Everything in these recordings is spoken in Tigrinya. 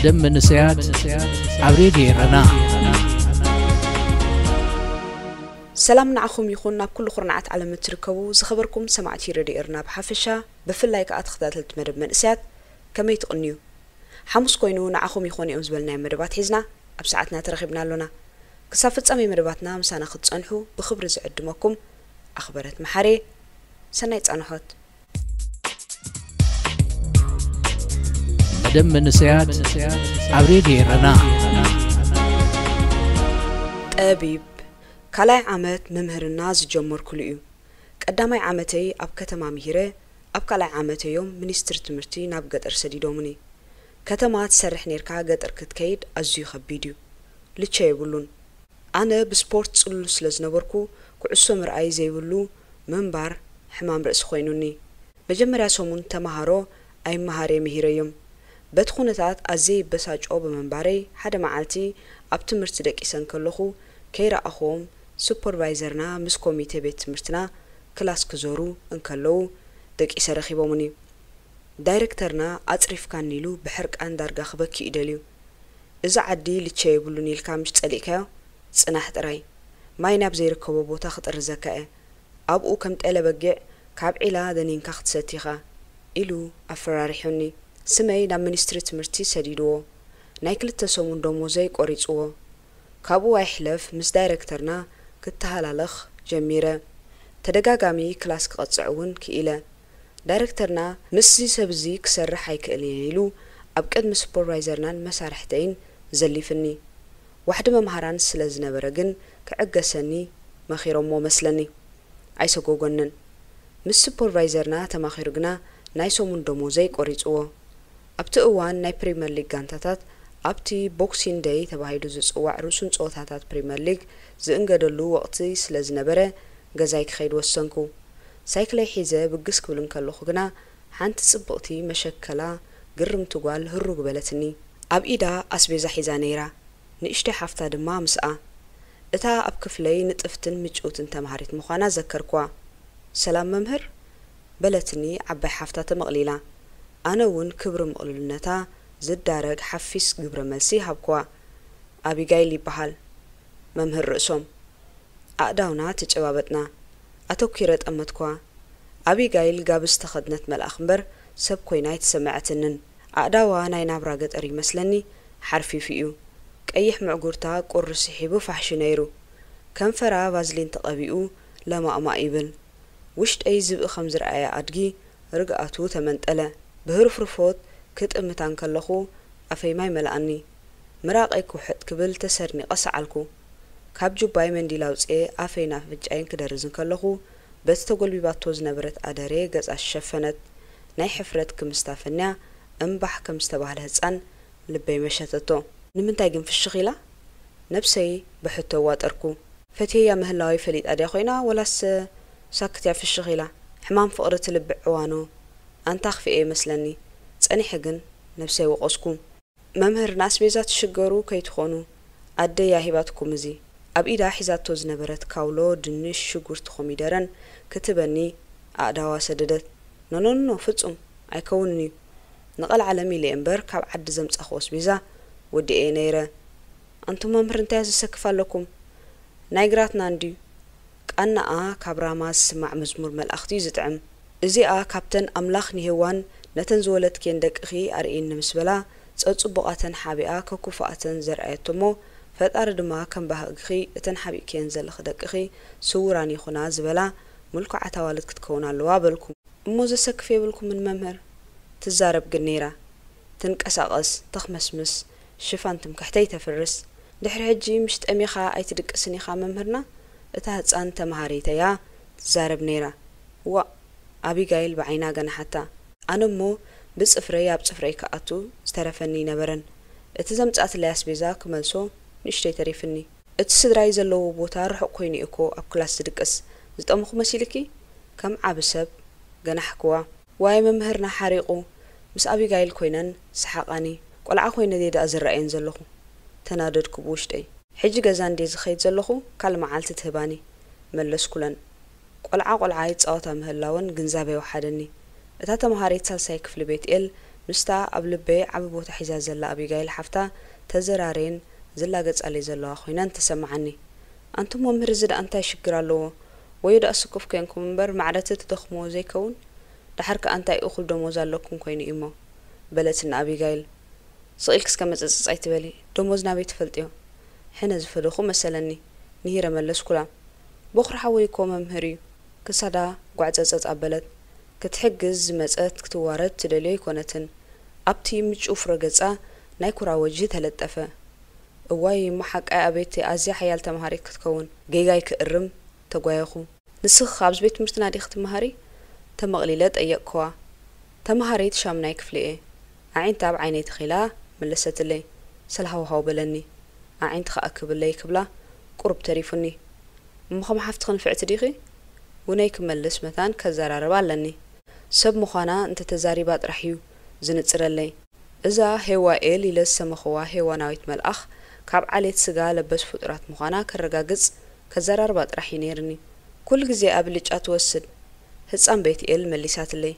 ደም መንእሰያት ኣብ ሬድዮ ኤረና። ሰላም ንዓኹም ይኹን፣ ናብ ኩሉ ኩርናዓት ዓለም እትርከቡ ዝኸበርኩም ሰማዕቲ ሬድዮ ኤረና ብሓፈሻ፣ ብፍላይ ከኣ ተኸታተልቲ መደብ መንእሰያት፣ ከመይ ትቕንዩ? ሓሙስ ኮይኑ ንዓኹም ይኾኑ እዮም ዝበልናዮም መደባት ሒዝና ኣብ ሰዓትና ተረኺብና ኣሎና። ክሳብ ፍጻሜ መደባትና ምሳና ክትጸንሑ ብኽብሪ ዝዕድመኩም ኣኽበረት መሓሬ። ሰናይ ጻንሖት። መደብ መንእሰያት ኣብ ሬድዮ ኤረና። ጠቢብ፣ ካልኣይ ዓመት ምምህርና ዝጀመርኩሉ እዩ። ቀዳማይ ዓመተይ ኣብ ከተማ ምሂረ፣ ኣብ ካልኣይ ዓመተይ እዮም ሚኒስትሪ ትምህርቲ ናብ ገጠር ሰዲዶምኒ። ከተማ ትሰርሕ ኔርካ ገጠር ክትከይድ ኣዝዩ ከቢድ እዩ። ልቸ የብሉን። ኣነ ብስፖርት ጽሉል ስለ ዝነበርኩ፣ ኩዕሶ ምርኣይ ዘይብሉ ምንባር ሕማም ርእሲ ኮይኑኒ። መጀመርያ ሰሙን ተመሃሮ ኣይመሃር እየ ምሂረዮም። በቲ ኩነታት ኣዝየ ይበሳጨኦ ብምንባረይ፣ ሓደ መዓልቲ ኣብ ትምህርቲ ደቂሰ እንከለኹ ከይረኣኹዎም፣ ሱፐርቫይዘርና ምስ ኮሚቴ ቤት ትምህርትና ክላስ ክዞሩ እንከለዉ ደቂሰ ረኺቦምኒ። ዳይረክተርና ኣጽሪፍካኒ ኢሉ ብሕርቃን ዳርጋ ክበኪ እዩ ደልዩ። እዚ ዓዲ ልቸ የብሉን ኢልካ ምሽ ጸሊእካዮ፣ ጽናሕ ጥራይ። ማይ ናብ ዘይርከቦ ቦታ ክጥርዘካ እየ። ኣብኡ ከም ጤለ በጊዕ ካብ ዒላ ደኒንካ ክትሰቲ ኢኻ፣ ኢሉ ኣፈራሪሑኒ። ስመይ ናብ ሚኒስትሪ ትምህርቲ ሰዲድዎ። ናይ ክልተ ሰሙን ደሞዘይ ቆሪጽዎ። ካብኡ ኣይሕለፍ ምስ ዳይረክተርና ክተሃላለኽ ጀሚረ። ተደጋጋሚ ክላስ ክቐጽዕ እውን ክኢለ። ዳይረክተርና ምስዚ ሰብ እዚ ክሰርሕ ኣይክእልን እየ ኢሉ ኣብ ቅድሚ ሱፐርቫይዘርናን መሳርሕተይን ዘሊፍኒ። ዋሕዲ መምሃራን ስለ ዝነበረ ግን ክዕገሰኒ መኺሮሞ መስለኒ። ኣይሰጎጎንን። ምስ ሱፐርቫይዘርና ተማኺሩ ግና ናይ ሰሙን ደሞዘይ ቆሪጽዎ። ኣብቲ እዋን ናይ ፕሪመር ሊግ ጋንታታት ኣብቲ ቦክሲን ደይ ተባሂሉ ዝጽዋዕ ርሱን ጸወታታት ፕሪመር ሊግ ዝእንገደሉ ወቕቲ ስለ ዝነበረ ገዛይ ክኸይድ ወሰንኩ። ሳይክለይ ሒዘ ብግስ ክብል እንከለኹ ግና ሓንቲ ጽብቕቲ መሸከላ ግርምቲ ጓል ህሩግ በለትኒ። ኣብ ኢዳ ኣስቤዛ ሒዛ ነይራ። ንእሽተይ ሓፍታ ድማ ምስኣ። እታ ኣብ ክፍለይ ንጥፍትን ምጭውትን ተምሃሪት ምዃና ዘከርኳ። ሰላም መምህር? በለትኒ ዓባይ ሓፍታ ተመቕሊላ። ኣነ እውን ክብሪ ምቕሉልነታ ዝዳረግ ሓፊስ ግብረ መልሲ ሃብኩዋ። ኣቢጋይል ይበሃል። መምህር ርእሶም። ኣእዳውና ተጨባበጥና። ኣተኲረ ጠመትኩዋ። ኣቢጋይል ጋብ ዝተኸድነት መልኣኽ እምበር ሰብ ኮይና ኣይተሰምዐትንን። ኣእዳዋ ናይ ናብራ ገጠር ይመስለኒ ሓርፊፉ እዩ። ቀይሕ ምዕጉርታ ቁሪ ስሒቡ ፋሕሹ ነይሩ። ከንፈራ ቫዝሊን ተቐቢኡ ለማእማእ ይብል። ውሽጠይ ዝብኢ ከም ዝረኣየ ኣድጊ ርግኣቱ ተመንጠለ። ብህርፍርፎት ክጥምታ እንከለኹ ኣፈይ ማይ መላኣኒ። ምራቐይ ክውሕጥ ክብል ተሰሪኒቐ ሰዓልኩ። ካብ ጁባይ መንዲል ኣውጺኤ ኣፈይን ኣፍንጫይን ክደርዝ እንከለኹ በቲ ተጎልቢባቶ ዝነበረት ኣደሬ ገጻ ሸፈነት። ናይ ሕፍረት ክምስታ ፈንያ እምባሕ ከም ዝተባህለ ህጻን ልበይ መሸተቶ። ንምንታይ ግን ፍሽኽ ኢላ? ነብሰይ ብሕቶ ኣዋጠርኩ። ፈትየያ ምህላወይ ፈሊጣ ድያ ኮይና ወላስ ሳክት እያ ፍሽኽ ኢላ? ሕማም ፍቕሪ ትልብዕ ዕዋኑ ኣንታ ኣኽፊኤ ይመስለኒ። ጸኒሐ ግን ነብሰይ ወቐስኩ። መምህር ንኣስቤዛ ትሽገሩ ከይትኾኑ ኣደይ እያ ሂባትኩም እዚ። ኣብ ኢዳ ሒዛቶ ዝነበረት ካውሎ ድንሽ ሽጉርቲ ኮሚደረን ክትበኒ ኣእዳዋ ሰደደት። ኖኖኖ ፍጹም ኣይከውንን እዩ። ንቐልዓለም ኢለ እየ እምበር ካብ ዓዲ ዘምጻኹ ኣስቤዛ ወዲኤ ነይረ። ኣንቱም መምህር እንታይ ዘሰክፍ ኣለኩም? ናይ ግራትና እንድዩ። ቃናኣ ካብ ራማ ዝስማዕ መዝሙር መላእኽቲ እዩ ዝጥዕም። እዚኣ ካብተን ኣምላኽ ንሄዋን ነተን ዝወለድክየን ደቅኺ ኣርእየኒ ምስ በላ ጸጽቡቓተን ሓቢኣ ከኩፍኣተን ዘርኣየቶ እሞ ፈጣሪ ድማ ከም ባህግኺ እተን ሓቢእክየን ዘለኺ ደቅኺ ስውራን ይኹና ዝበላ ምልኩዓት ኣዋልድ ክትከውን ኣለዋ በልኩ። እሞ ዘሰክፍ የብልኩምን መምህር። ትዛረብ ግን ነይራ። ትንቀሳቐስ፣ ተኽመስምስ፣ ሽፋን ትምክሕተይ ተፍርስ። ድሕሪ ሕጂ ምሽ ጠሚኻ ኣይትድቅስን ኢኻ መምህርና? እታ ህጻን ተመሃሪተያ ትዛረብ ነይራ። ዋእ! ኣቢጋይል ብዓይና ገናሓታ። ኣነ እሞ ብጽፍረይ ኣብ ጽፍረይ ክኣቱ ዝተረፈኒ ኣይነበረን። እቲ ዘምጻእትለይ ኣስቤዛ ክመልሶ ንእሽተይ ተሪፍኒ። እቲ ስድራይ ዘለዎ ቦታ ርሑቕ ኮይኑ እየ እኮ ኣብ ክላስ ዝድቅስ። ዝጠመኹ መሲልኪ? ከም ዓቢ ሰብ ገናሕክዋ። ዋይ መምህርና ሓሪቑ። ምስ ኣቢጋይል ኮይነን ሰሓቓኒ። ቆልዓ ኮይነ ድየ ደኣ ዝረኣየን ዘለኹ? ተናደድኩ ብውሽጠይ። ሕጂ ገዛ እንድየ ዝኸይድ ዘለኹ፣ ካልእ መዓልቲ ትህባኒ። መለስኩለን። ቆልዓ ቆልዓ ይጻወታ ምህላወን ግንዛበ ይወሓደኒ። እታ ተመሃሪት ሳልሳይ ክፍሊ ቤት ኤል ምስታ ኣብ ልበይ ዓቢ ቦታ ሒዛ ዘላ ኣቢጋይል ሓፍታ ተዘራርየን ዝላገጻለይ ዘለዋ ኮይነን ተሰምዓኒ። ኣንቱም መምህር፣ እዚ ደኣ እንታይ ሽግር ኣለዎ? ወዮ ደኣ ስኩፍ ኮንኩም እምበር ማዕረቲ ትደኽምዎ ዘይከውን? ደሓር ከኣ እንታይ እኹል ደሞዝ ኣለኩም ኮይኑ እዩሞ? በለትኒ ኣቢጋይል። ስቕ ኢልኪ እስከ መጸጸጽ ኣይትበሊ። ደሞዝ ናበይ ትፈልጥዮ? ሕነ ዝፈደኹ መሰለኒ። ንሂረ መለስኩላ። ቦኽሪ ሓወይ እኮ መምህር እዩ። ክሳዳ ጓዕጸጸጽ ኣበለት። ክትሕግዝ ዝመጸት ክትዋረድ ትደልዮ ኣይኮነትን። ኣብቲ ምጭው ፍረ ገጻ ናይ ኩራ ወጅሂ ተለጠፈ። እዋይ እሞ ሓቃይ ኣቤት ኣዝያ ሓያል ተማሃሪት ክትከውን። ጌጋይ ክእርም ተጓየኹ። ንስኺ ኣብዚ ቤት ትምህርትና ዲኺ ትመሃሪ? ተመቕሊለ ጠየቕክዋ። ተማሃሪት ሻምናይ ክፍሊ እየ። ኣዒንታ ኣብ ዓይነይ ተኺላ መለሰትለይ። ሰልሃውሃው በለኒ። ኣዒንቲ ከኣ ክብለይ ክብላ ቁሩብ ተሪፉኒ። እሞ ከም ሓፍትኺ ንፍዕቲ ዲኺ? ውነይ ክመልስ መታን ከዘራርባ ኣለኒ። ሰብ ምዃና እንተተዛሪባ ጥራሕ እዩ ዝንጽረለይ። እዛ ሄዋ ኤል ኢለ ዝሰመኽዋ ሄዋናዊት መልኣኽ ካብ ዓሌት ስጋ ለበስ ፍጡራት ምዃና ከረጋግጽ ከዘራርባ ጥራሕ እዩ ነይርኒ። ኩሉ ግዜ ኣብልጫ ትወስድ። ህጻን ቤት ኤል መሊሳትለይ።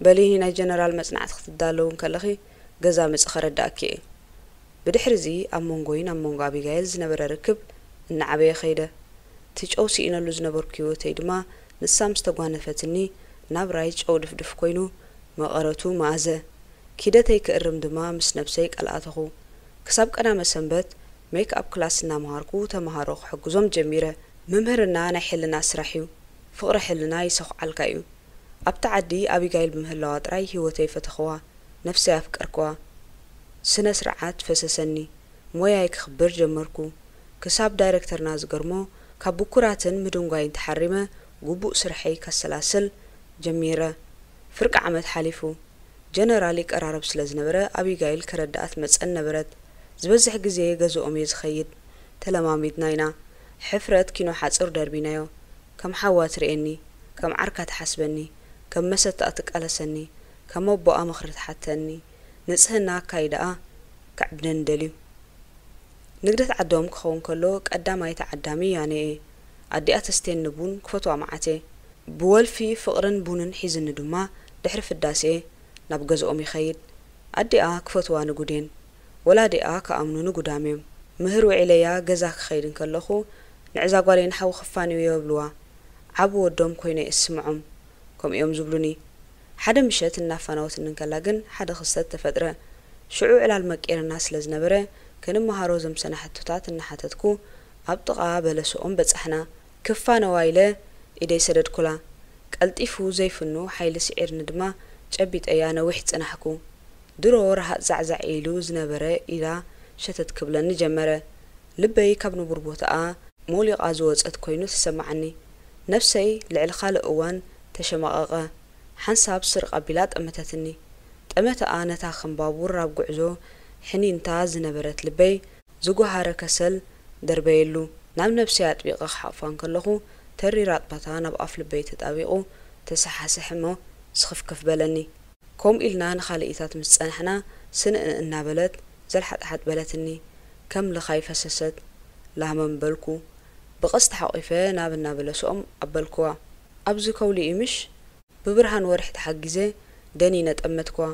በሊ ናይ ጀነራል መጽናዕቲ ክትዳለዊ እንከለኺ ገዛ ምጺ ከረዳእኪ እየ። ብድሕሪ እዚ ኣብ መንጎይን ኣብ መንጎ ኣቢጋይል ዝነበረ ርክብ እናዓበየ ከይደ። እቲ ጨው ስኢነሉ ዝነበርኩ ህይወተይ ድማ ንሳ ምስ ተጓነፈትኒ ናብራይ ጨው ድፍድፍ ኮይኑ መቐረቱ መኣዘ። ኪደተይ ክእርም ድማ ምስ ነብሰይ ቃል ኣተኹ። ክሳብ ቀዳመ ሰንበት ሜክ ኣፕ ክላስ እናመሃርኩ ተመሃሮ ክሕግዞም ጀሚረ። ምምህርና ናይ ሕልና ስራሕ እዩ። ፍቕሪ ሕልና ይሰኹዓልካ እዩ። ኣብቲ ዓዲ ኣቢጋይል ብምህላዋ ጥራይ ህይወተይ ፈተኽዋ፣ ነፍሰይ ኣፍቀርክዋ። ስነ ስርዓት ፈሰሰኒ። ሞያይ ክኽብር ጀመርኩ። ክሳብ ዳይረክተርና ዝገርሞ ካብ ብኩራትን ምድንጓይን ተሓሪመ ግቡእ ስርሐይ ከሰላስል ጀሚረ። ፍርቂ ዓመት ሓሊፉ። ጀነራል ይቀራረብ ስለ ዝነበረ ኣቢጋይል ከረድኣ ትመጸኒ ነበረት። ዝበዝሕ ግዜ ገዝኦም እየ ዝኸይድ። ተለማሚድና ኢና። ሕፍረት ኪኖ ሓጹር ደርቢናዮ። ከም ሓዋ ትርእየኒ፣ ከም ዓርካ ትሓስበኒ፣ ከም መሰታኣ ትቃለሰኒ፣ ከም ኣቦኣ ምኽሪ ትሓተኒ። ንጽህና ኣካይዳኣ ከዕብደኒ ደልዩ። ንግደት ዓዶም ክኸውን ከሎ ቀዳማይ ተዓዳሚ ኣነ እየ። ኣዲኣ ተስትየኒ ቡን ክፈትዋ መዓት እየ። ብወልፊ ፍቕርን ቡንን ሒዝኒ ድማ ድሕሪ ፍዳስኤ ናብ ገዝኦም ይኸይድ። ኣዲኣ ክፈትዋ ንጉድ እየን። ወላዲኣ ክኣምኑኒ ጉዳም እዮም። ምህር ውዒለያ ገዛ ክኸይድ እንከለኹ ንዕዛ ጓለይ ንሓዊ ክፋንዮ የብልዋ። ዓቢ ወዶም ኮይነ እየ እስምዖም። ከምኡ እዮም ዝብሉኒ። ሓደ ምሸት እናፋነወትኒ እንከላ ግን ሓደ ክስተት ተፈጥረ። ሽዑ ዕላል መቂርና ስለ ዝነበረ ክንመሃሮ ዘምሰና ሕቶታት እናሓተትኩ ኣብ ጥቓ በለስኦም በጻሕና። ክፋነዋ ኢለ ኢደይ ሰደድኩላ። ቀልጢፉ ዘይፍኑ ሓይሊ ስዒርኒ ድማ ጨቢጠያ ነዊሕ ጽናሕኩ። ድሮ ረሃጽ ዛዕዛዕ ኢሉ ዝነበረ ኢዳ ሸተት ክብለኒ ጀመረ። ልበይ ካብ ንቡር ቦታኣ ሞሊቓ ዝወጸት ኮይኑ ተሰማዓኒ። ነፍሰይ ልዕሊ ካልእ እዋን ተሸማቐቐ። ሓንሳብ ስርቕ ኣቢላ ጠመተትኒ። ጠመተኣ ነታ ከም ባቡር ኣብ ጉዕዞ ሕኒንታ ዝነበረት ልበይ ዝጓሃረ ከሰል ደርበየሉ። ናብ ነብሰይ ኣጥቢቐ ክሓቑፋ እንከለኹ ተሪር ኣጥባታ ናብ ኣፍ ልበይ ተጣቢቑ ተሰሓስሐ እሞ ስኽፍክፍ በለኒ። ከምኡ ኢልና ንኻልኢታት ምስ ጸናሕና ስንእን እናበለት ዘልሓጥሓጥ በለትኒ። ከም ልኻይ ፈሰሰት። ላህመም በልኩ። ብቐስታ ሓቒፈ ናብ እናበለስኦም ኣበልክዋ። ኣብዚ ከውሊ እዩ ምሽ? ብብርሃን ወርሒ ተሓጊዘ ደኒነ ጠመትክዋ።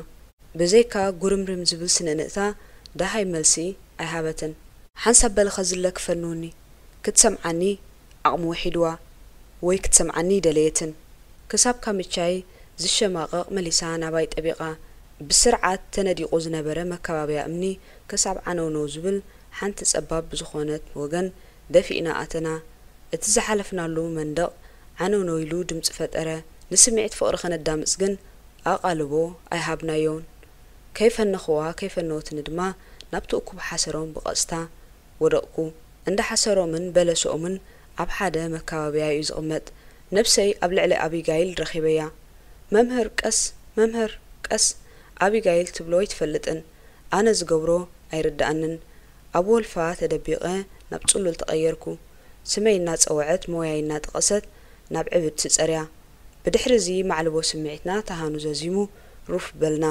ብዘይካ ጉርምርም ዝብል ስንእንእታ ደሃይ መልሲ ኣይሃበትን። ሓንሳብ በለ ከዝለ ክፈንውኒ ክትሰምዓኒ ዓቕሚ ውሒድዋ ወይ ክትሰምዓኒ ኣይደለየትን። ክሳብ ካምቻይ ዝሸማቐቕ መሊሳ ናባይ ጠቢቓ። ብስርዓት ተነዲቑ ዝነበረ መካባብያ እምኒ ክሳብ ዓነውነው ዝብል ሓንቲ ጸባብ ብዝኾነት ወገን ደፊእና ኣተና። እቲ ዝሓለፍናሉ መንደቕ ዓነውነው ኢሉ ድምጺ ፈጠረ። ንስምዒት ፍቕሪ ከነዳምጽ ግን ኣቓልቦ ኣይሃብናዮን። ከይፈነኽዋ ከይፈነወትኒ ድማ ናብቲ እኩብ ሓሰሮም ብቐጽታ ወደቕኩ። እንዳ ሓሰሮምን በለስኦምን ኣብ ሓደ መካባብያ እዩ ዝቕመጥ። ነብሰይ ኣብ ልዕሊ ኣቢጋይል ረኺበያ። መምህር ቀስ፣ መምህር ቀስ፣ ኣቢጋይል ትብሎ ኣይትፈልጥን። ኣነ ዝገብሮ ኣይርድኣንን። ኣብ ወልፋ ተደቢቐ ናብ ጽሉል ተቐየርኩ። ስመይ እናጸውዐት ሞያይ እናጠቐሰት ናብ ዕብድ ትጸርያ። ብድሕሪ እዚ ማዕልቦ ስምዒትና ተሃኑ ዘዚሙ ሩፍ በልና።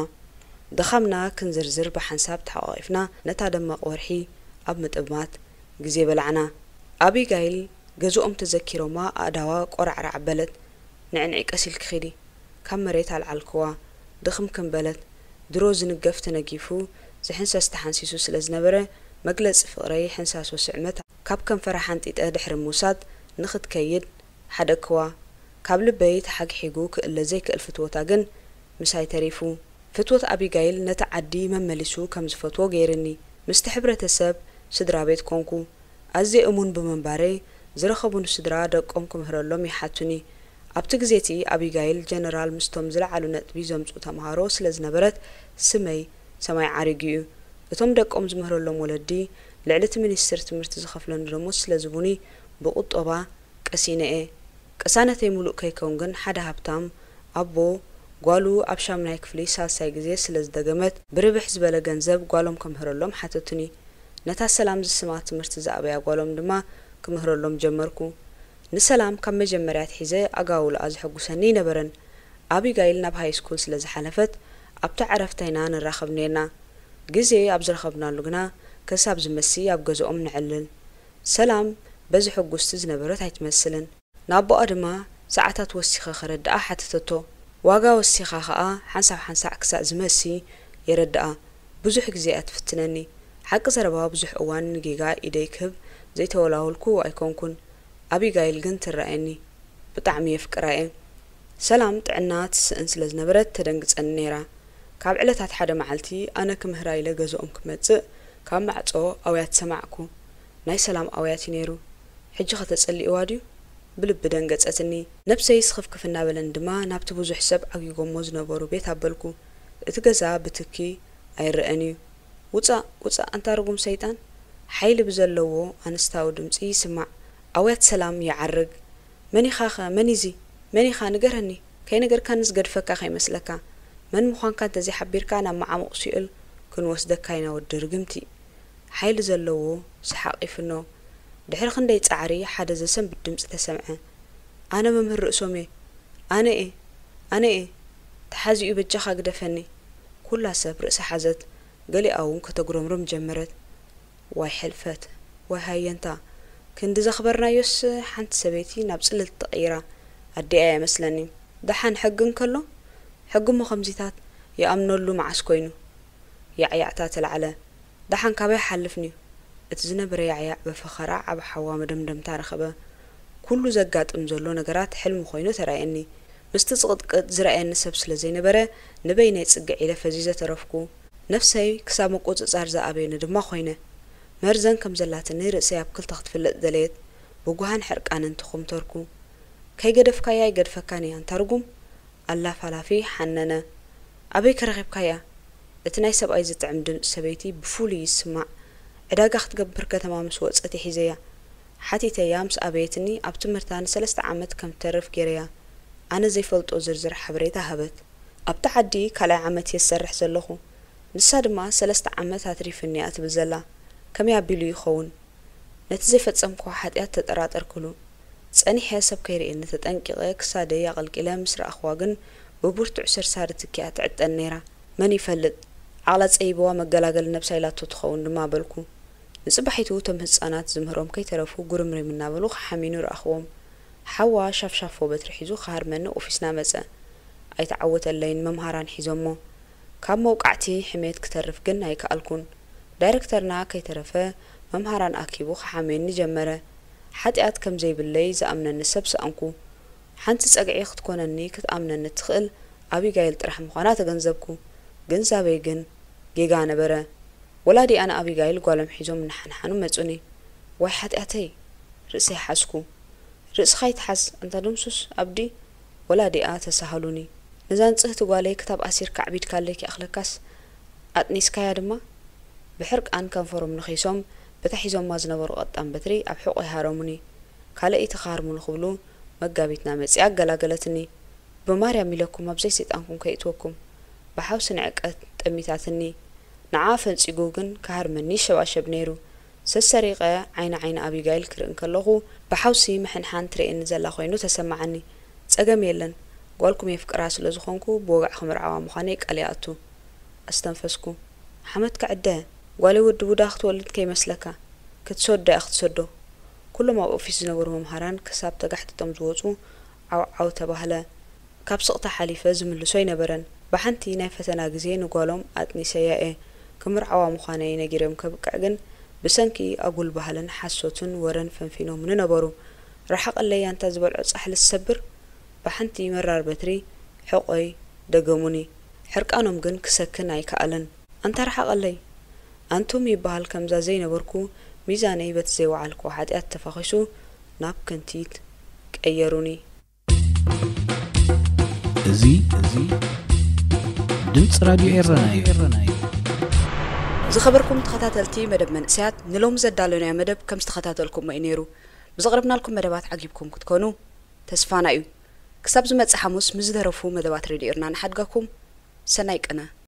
ድኻምና ክንዝርዝር ብሓንሳብ ተሓቋቒፍና ነታ ደማቕ ወርሒ ኣብ ምጥማት ግዜ በላዕና። ኣቢጋይል ገዝኦም ተዘኪሮማ ኣእዳዋ ቆራዕራዕ በለት። ንዕንዒ ቀስ ኢልኪ ኺዲ። ካብ መሬት ኣልዓልክዋ። ድኽምክም በለት። ድሮ ዝንገፍ ተነጊፉ፣ ዝሕንሰስ ተሓንሲሱ ስለ ዝነበረ፣ መግለጺ ፍቕረይ ሕንሳሶ ስዕመት ካብ ከንፈራ ሓንጢጠ ድሕሪ ምውሳድ ንኽትከይድ ሓደግክዋ። ካብ ልበይ ተሓግሒጉ ክእለ ዘይክእል ፍትወታ ግን ምሳይ ተሪፉ። ፍትወት ኣቢጋይል ነቲ ዓዲ መመሊሱ ከም ዝፈትዎ ገይርኒ። ምስቲ ሕብረተሰብ ስድራ ቤት ኮንኩ። ኣዝየ እሙን ብምንባረይ፣ ዝረኸቡኒ ስድራ ደቆም ክምህረሎም ይሓቱኒ። ኣብቲ ግዜ እቲ ኣቢጋይል ጀነራል ምስቶም ዝለዓሉ ነጥቢ ዘምጽኡ ተምሃሮ ስለ ዝነበረት፣ ስመይ ሰማይ ዓሪጉ እዩ። እቶም ደቆም ዝምህረሎም ወለዲ፣ ልዕሊ እቲ ሚኒስትር ትምህርቲ ዝኸፍለኒ ደሞዝ ስለ ዝቡኒ፣ ብቁጠባ ቀሲነ እየ። ቅሳነተይ ሙሉእ ከይከውን ግን ሓደ ሃብታም ኣቦ ጓሉ ኣብ ሻምናይ ክፍሊ ሳልሳይ ግዜ ስለ ዝደገመት ብርብሕ ዝበለ ገንዘብ ጓሎም ከምህረሎም ሓተቱኒ። ነታ ሰላም ዝስማ ትምህርቲ ዝኣበያ ጓሎም ድማ ክምህረሎም ጀመርኩ። ንሰላም ካብ መጀመርያ ኣትሒዘ ኣጋውልኣ ዘሐጉሰኒ ኣይነበረን። ኣቢጋይል ናብ ሃይስኩል ስለ ዝሓለፈት ኣብታ ዕረፍታ ኢና ንራኸብ ኔርና። ግዜ ኣብ ዝረኸብናሉ ግና ክሳብ ዝመሲ ኣብ ገዝኦም ነዕልል። ሰላም በዚ ሕጉስቲ ዝነበረት ኣይትመስልን። ንኣቦኣ ድማ ሰዓታት ወሲኸ ከረድኣ ሓተተቶ። ዋጋ ወሲኻ ኸኣ ሓንሳብ ሓንሳዕ ክሳዕ ዝመሲ የረድኣ። ብዙሕ ግዜ እያ ትፍትነኒ። ሓቂ ዘረባ ብዙሕ እዋን ንጌጋ ኢደይ ክህብ ዘይተወላወልኩ ኣይኮንኩን። ኣቢጋይል ግን ትረኣየኒ። ብጣዕሚ የፍቅራ እየ። ሰላም ጥዕና ትስእን ስለ ዝነበረት ተደንግጸኒ ነይራ። ካብ ዕለታት ሓደ መዓልቲ ኣነ ክምህራ ኢለ ገዝኦም ክመጽእ ካብ ማዕጾ ኣውያት ሰማዕኩ። ናይ ሰላም ኣውያት እዩ ነይሩ። ሕጂ ኸ ተጸሊእዋ ድዩ? ብልቢ ደንገጸትኒ። ነብሰይ ስኽፍክፍ እናበለኒ ድማ ናብቲ ብዙሕ ሰብ ዓጊጎሞ ዝነበሩ ቤት ኣበልኩ። እቲ ገዛ ብትኪ ኣይረኣን እዩ። ውጻእ፣ ውጻእ ኣንታ ርጉም ሰይጣን! ሓይሊ ብዘለዎ ኣንስታዊ ድምጺ ይስማዕ። ኣውያት ሰላም ይዓርግ። መን ኢኻኸ? መን ኢዚ? መን ኢኻ? ንገረኒ። ከይነገርካኒ ዝገድፈካ ከይመስለካ። መን ምዃንካ እንተዘይሓቢርካ ናብ መዓሙቕ ሲኦል ክንወስደካ ኢና ወዲ ርግምቲ። ሓይሊ ዘለዎ ሰሓቕ ይፍኖ። ድሕሪ ክንደይ ጻዕሪ ሓደ ዘሰንብድ ድምጺ ተሰምዐ። ኣነ መምህር ርእሶም እየ። ኣነ እየ። ኣነ እየ። ተሓዚኡ በጃኻ ግደፈኒ። ኩላ ሰብ ርእሳ ሓዘት። ገሊኣ እውን ከተጉረምርም ጀመረት። ዋይ ሕልፈት፣ ዋይ ሃየንታ፣ ክንዲ ዘኽበርናዮስ ሓንቲ ሰበይቲ ናብ ጽልልቲ ተቐይራ። ኣዲኣ እያ መስለኒ። ደሓን ሕጊ እንከሎ? ሕጊ እሞ ከምዚታት ይኣምነሉ መዓስ ኮይኑ? ያዕያዕታ ተላዕለ። ደሓን ካበይ ሓልፍንዩ? እቲ ዝነበረ ያዕያዕ ብፈኸራ ዓቢ ሓዋ መደምደምታ ረኸበ። ኩሉ ዘጋጥም ዘሎ ነገራት ሕልሚ ኮይኑ ተራእየኒ። ምስቲ ጽቕጥቅጥ ዝረኣየኒ ሰብ ስለ ዘይነበረ፣ ንበይነይ ጽግዕ ኢለ ፈዚዘ ተረፍኩ። ነፍሰይ ክሳብ ምቁጽጻር ዝኣበየኒ ድማ ኮይነ። መርዘን ከም ዘላትኒ ርእሰይ ኣብ ክልተ ክትፍለጥ ደለየት። ብጓሃን ሕርቃንን ተኾምተርኩ። ከይገደፍካያ ኣይገድፈካን እያ፣ ኣንታ ርጉም! ኣላፋላፊ ሓነነ። ኣበይ ከ ረኺብካያ? እቲ ናይ ሰብኣይ ዝጥዕም ድምጺ ሰበይቲ ብፍሉይ ይስማዕ። ዕዳጋ ክትገብር ከተማ ምስ ወጸት እየ ሒዘያ። ሓቲተያ ምስ ኣበየትኒ፣ ኣብ ትምህርታ ንሰለስተ ዓመት ከም ትተርፍ ገይረያ። ኣነ ዘይፈልጦ ዝርዝር ሓበሬታ ሃበት። ኣብቲ ዓዲ ካልኣይ ዓመት እየ ዝሰርሕ ዘለኹ። ንሳ ድማ ሰለስተ ዓመት ኣትሪፍኒ እያ ትብል ዘላ። ከመይ ኣቢሉ ይኸውን? ነቲ ዘይፈጸምክዎ ሓጢኣት ተጠራጠርክሉ። ጸኒሐ ሰብ ከይርእየኒ ተጠንቂቐ ክሳደይ ኣቐልቂለ ምስ ረኣኽዋ ግን ብብርቱዕ ሰርሳሪ ትኪ እያ ትዕጠኒ ነይራ። መን ይፈልጥ? ዓቕላ ጸይብዋ መገላገሊ ነብሳ ኢላቶ ትኸውን ድማ በልኩ። ንጽባሒቱ እቶም ህጻናት ዝምህሮም ከይተረፉ ጉርምሪም እናበሉ ክሓሚኑ ረኣኽዎም። ሓዋ ሻፍሻፎ በትሪ ሒዙ ክሃርመኒ ኦፊስና መጸ። ኣይተዓወተለይን፣ መምሃራን ሒዞሞ። ካብ መውቃዕቲ ሕሜት ክተርፍ ግን ኣይከኣልኩን። ዳይረክተርና ከይተረፈ መምሃራን ኣኪቡ ክሓምየኒ ጀመረ። ሓጢኣት ከም ዘይብለይ ዝኣምነኒ ሰብ ሰኣንኩ። ሓንቲ ጸግዒ ክትኮነኒ ክትኣምነኒ እትኽእል ኣቢጋይል ጥራሕ ምዃና ተገንዘብኩ። ግንዛበይ ግን ጌጋ ነበረ። ወላዲኣ ንኣቢጋይል ጓሎም ሒዞም እናሓንሓኑ መጹኒ። ዋይ ሓጢኣተይ! ርእሰይ ሓዝኩ። ርእስኻ ኣይትሓዝ፣ ኣንታ ድምሱስ ኣብዲ! ወላዲኣ ተሳሃሉኒ። ነዛ ንጽህቲ ጓለይ ክታብ ኣሲርካ ኣዕቢድካለይ ከይኣኽለካስ ኣጥኒስካያ ድማ። ብሕርቃን ከንፈሮም ነኺሶም በታ ሒዞማ ዝነበሩ ቀጣን በትሪ ኣብ ሕቖይ ሃረሙኒ። ካልኣይቲ ክሃርሙኒ ክብሉ መጋቢትና መጺኣ ኣገላገለትኒ። ብማርያም ኢለኩም ኣብ ዘይሰይጣንኩም ከይእትወኩም። ብሓውሲ ንዕቀት ጠሚታትኒ። ንዓ ፈንጺጉ ግን ክሃርመኒ ይሸባሸብ ነይሩ። ሰሰሪቐ ዓይኒ ዓይኒ ኣቢጋይል ክርኢ እንከለኹ፣ ብሓውሲ ምሕንሓን ትርእየኒ ዘላ ኮይኑ ተሰማዓኒ። ጸገም የለን፣ ጓልኩም የፍቅራ ስለ ዝኾንኩ ብወግዒ ክምርዓዋ ምዃነይ ቃል ይኣቱ። ኣስተንፈስኩ። ሓመድካ ዕደ፣ ጓለይ ወዲ ቡዳ ክትወልድ ከይመስለካ። ክትሰዶ እያ ክትሰዶ። ኩሎም ኣብ ኦፊስ ዝነበሩ መምሃራን ክሳብ ተጋሕጢጦም ዝወጹ ዓው ዓው ተባህለ። ካብ ስቕታ ሓሊፈ ዝምልሶ ኣይነበረን። ብሓንቲ ናይ ፈተና ግዜ ንጓሎም ኣጥኒሰያ እየ። ክምርዓዋ ምዃነይ ነጊረዮም ከብቅዕ ግን፣ ብሰንኪ ኣጉል ባህልን ሓሶትን ወረን ፈንፊኖምኒ ነበሩ። ርሓቐለይ ኣንታ ዝበልዖ ጻሕሊ ዝሰብር፣ ብሓንቲ መራር በትሪ ሕቖይ ደገሙኒ። ሕርቃኖም ግን ክሰክን ኣይከኣለን። ኣንታ ርሓቐለይ! ኣንቱም ይበሃል ከምዛ ዘይነበርኩ፣ ሚዛነይ በቲ ዘይወዓልክዎ ሓጢኣት ተፋኺሱ ናብ ክንቲት ቀየሩኒ። እዚ፣ እዚ ድምፂ ራድዮ ኤረና እዩ። ዝኸበርኩም ተኸታተልቲ መደብ መንእሰያት፣ ንሎሚ ዘዳለናዮ መደብ ከም ዝተኸታተልኩሞ እዩ ነይሩ። ብዘቕረብናልኩም መደባት ዓጊብኩም ክትኮኑ ተስፋና እዩ። ክሳብ ዝመጽእ ሓሙስ ምስ ዝደረፉ መደባት ሬድዮ ኤርና ንሓድጋኩም። ሰናይ ቅነ።